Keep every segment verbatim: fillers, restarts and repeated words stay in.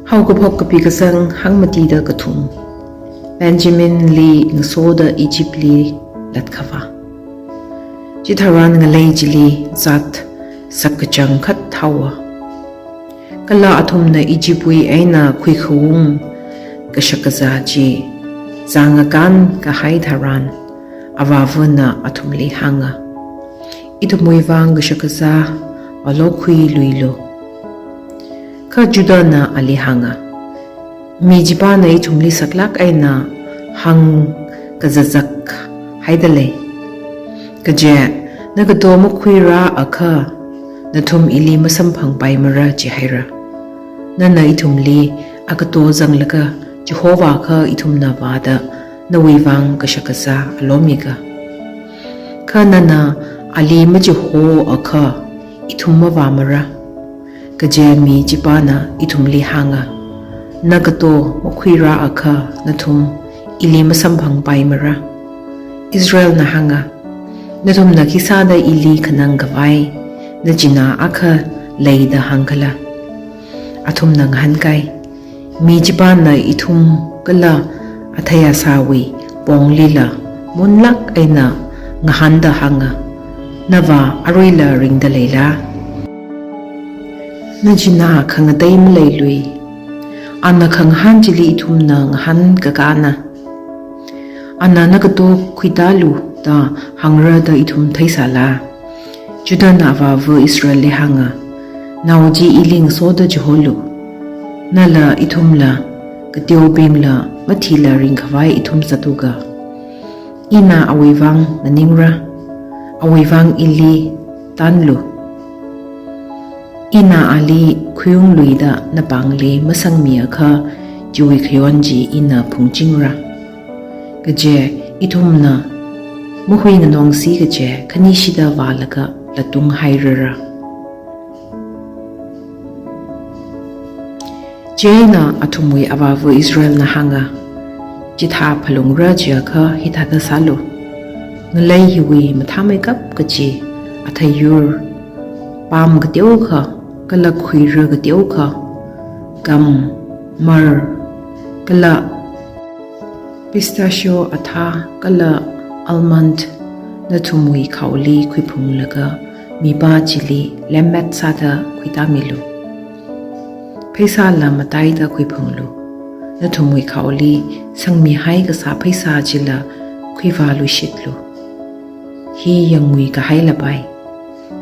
Haokaphok kapi kasang hangmatida kathum. Benjaminli ngasoda Egyptli latkhavā. Chitharan ngalei chili zat sakkachang khat haowa. Kala athumna Egyptwui eina khuikhaung kashakazā chi zangakān kahai tharan, avāvana athumli hānga, "Ithumwui vang kashakazā vālokhuiluilu." Kha Judahna ali hānga, "Mi chipāna ithumli saklāk eina hāngkazazak haida lei. Kaje, nagato makhuirāakha nathum ili masamphangpaimara jihaira. Nana ithumli agato zanglaga chihovāakha ithumna vāda nawui vang kashakazā alomiga. Kha nana ali machihoakha ithum mavāmara." Kaje mi chipāna ithumli hānga, "Nagato makhuirāakha nathum ili masamphangpaimara." Israelna hānga, "Nathumna khisāda ili khanangkhavai nachinā akha leida hāngkhala?" Athumna ngahānkai, "Mi chipāna ithum kala athei asāwui ponglila munlāk eina ngahānda hānga, 'Navā aruila ringda leila? Nachinā khangatei maleilui. Ana khangahān chili ithumna ngahānkakāna. Ana nagato khuitālu da hāngra da ithum theisāla?" Judahna avāva Israelli hānga, "Nao chi ili ngasoda chiholu. Nala ithumla, kateobingla mathila ringkhavai ithum zatuga. Ina awui vang nganingra, awui vang ili tanlu. Ina ali khuiungluida napāngli masangmiakha chiwui khayon chi ina phungchingra. Kaje ithumna mahui nganongsi kaje khanishida vālaga latung hairara.'" Chieina athumwui avāva Israelna hānga, "Chithā phalungra jiakha hithāda sālu. Ngalei hiwui mathāmeikap kachi athei yur, palm kateokha, kala khuira kateokha, gum, myrrh, kala pistachio athā kala almond nathumwui khaoli khuiphunglaga mipā chili lemmet sāda khuitāmilu. Pheisāla mataida khuiphunglu. Nathumwui khaoli sangmihai kasā pheisā chila khuivāluishitlu. Hi yangmui kahaila pai.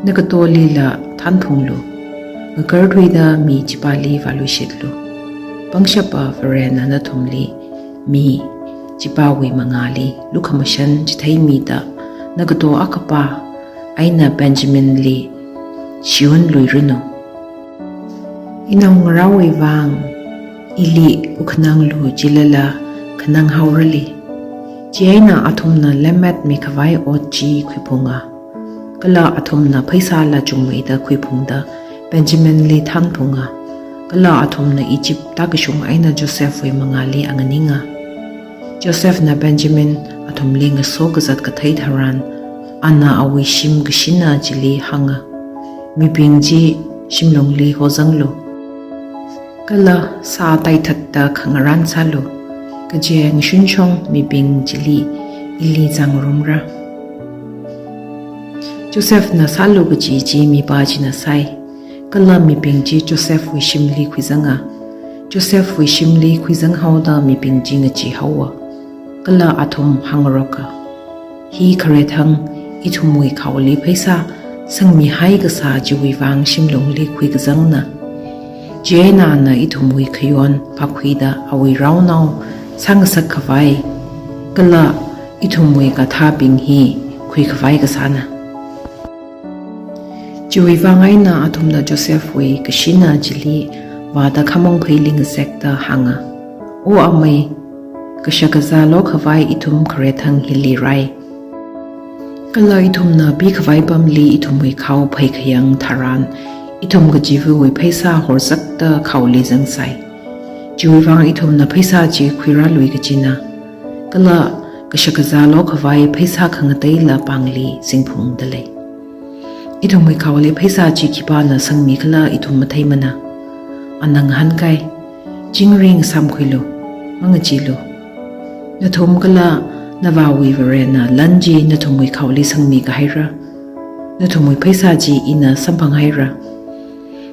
Nagatolila thanphunglu. Ngakarthuida mi chipāli vāluishitlu. Pangshapa Varena nathumli mi chipāwui mangāli lukhamashan chitheimida nagato akhapā eina Benjaminli shiyonluiranu. Inaongarāwui vang ili wukhananglu jilala khanang haorali." Chieina athumna lemmet mikhavai ot chi khuiphunga. Kala athumna pheisāla chungmeida khuiphungda Benjaminli thanphunga. Kala athumna Egypt tākashung eina Josephwui mangāli anganinga. Josephna Benjamin athumli ngaso kazat kathei tharan, ana awui shim kashina chili hānga, "Mibing chi shimlungli hozanglu. Kala sā taithatta khangarān sālu. Kaje ngashunshong mibing chili ili zangrumra." Josephna sālu kaji chi mipā china sai. Kala mibing chi Josephwui shimli khuizanga. Josephwui shimli khuizang haoda mibing chi ngachee haowa. Kala athum hāngaroka, "Hi kharethang ithumwui khaoli pheisā sangmihai kasā chiwui vang shimlungli khuikazangna. Chieina ana ithumwui khayon phākhuida awui raonao sāngasak khavai, kala ithumwui gadhabing hi khuikhavai kasāna." Chiwui vang eina athumna Josephwui kashina chili vāda khamong pheiling sekta hānga, "O amei, kashakazā lokhavai ithum kharethang hili rai. Kala ithumna pikhavai pamli ithumwui khao pheikhayang tharan, ithum kachivawui pheisā horsakta khaoli zangsai. Chiwui vang ithumna pheisā chi khuirālui kajina. Kala kashakazā lokhavai pheisā khangateila pāngli singphungda lei. Ithumwui khaoli pheisā chi khipāna sangmikhala ithum matheimana." Ana ngahānkai, Chingri ngasāmkhuilu, mangacheealu. Nathum kala navāwui Varena lan chi nathumwui khaoli sangmi kahaira. Nathumwui pheisā chi ina samphanghaira.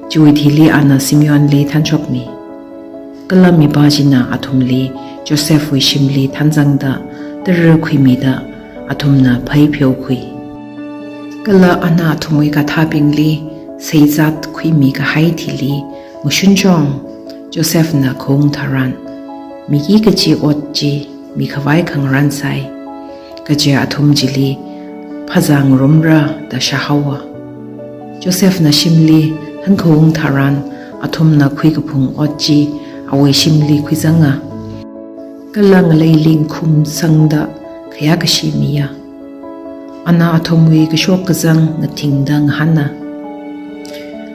Chiwui thili ana Simeonli thanshokmi. Kala mipā china athumli Josephwui shimli thanzangda tara khuimida athumna phei pheokhui. Kala ana athumwui gadhabingli seizat khuimi kahai thili mashunchong Josephna khaung tharan, miki kachi ot chi mikhavai khangarān sai. Kaje athum chili phazā ngarumra da shāhaowa. Josephna shimli hankhaung tharan athumna khuikaphung ot chi awui shimli khuizanga. Kala ngalei lingkhum sangda khayākashi miya. Ana athumwui kashok kazang ngathingda ngahāna.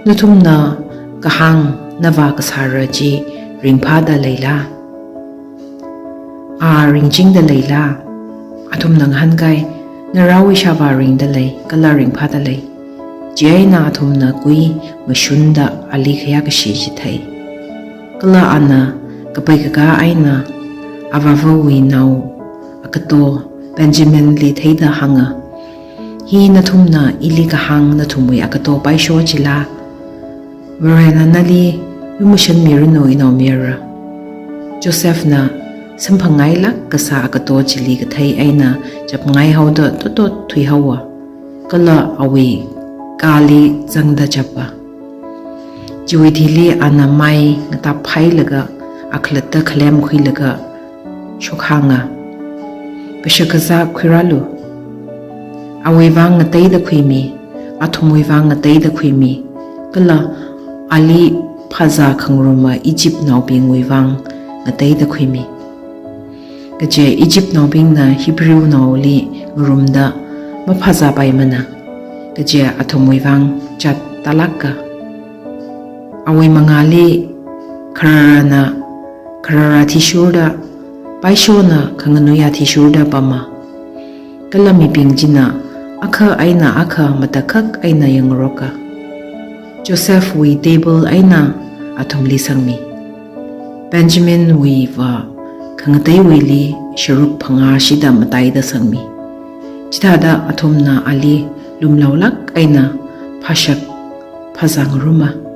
Nathumna kahāng navā kasāra chi ringphāda leila? A ringchingda leila? Athumna ngahānkai, narawui shāvā ringda lei, kala ringphāda lei. Chieina athumna kui mashunda ali khayākashi chithei. Kala ana kapai kakā eina avāvawui nao agato Benjaminli theida hānga, hi nathumna ili kahāng nathumwui agato paisho chila? Varena nali lumashanmiranu inaomayara. Josephna samphangngailāk kasā agato chili kathei eina chapngai haoda totot thuihaowa. Kala awui kāli zangda chapa. Chiwui thili ana mai ngatap phailaga akhalatta khalem khuilaga shokhānga. Pashak kazā khuirālu. Awui vang ngateida khuimi, athumwui vang ngateida khuimi, kala ali phazā khangaruma Egyptnaobingwui vang ngateida khuimi. Kaje Egyptnaobingna Hebrewnaoli ngarumda maphazāpaimana, kaje athumwui vang chat tālāka. Awui mangāli khararana kharara athishurda, paishona khanganui athishurda pama. Kala mibing china akha eina akha matakhak eina yangngaroka. Josephwui table eina athumli sangmi. Benjaminwui vā khangateiwuili sharuk phangā shida mataida sangmi. Chithāda athumna ali lumlaolāk eina phashak phazā ngaruma.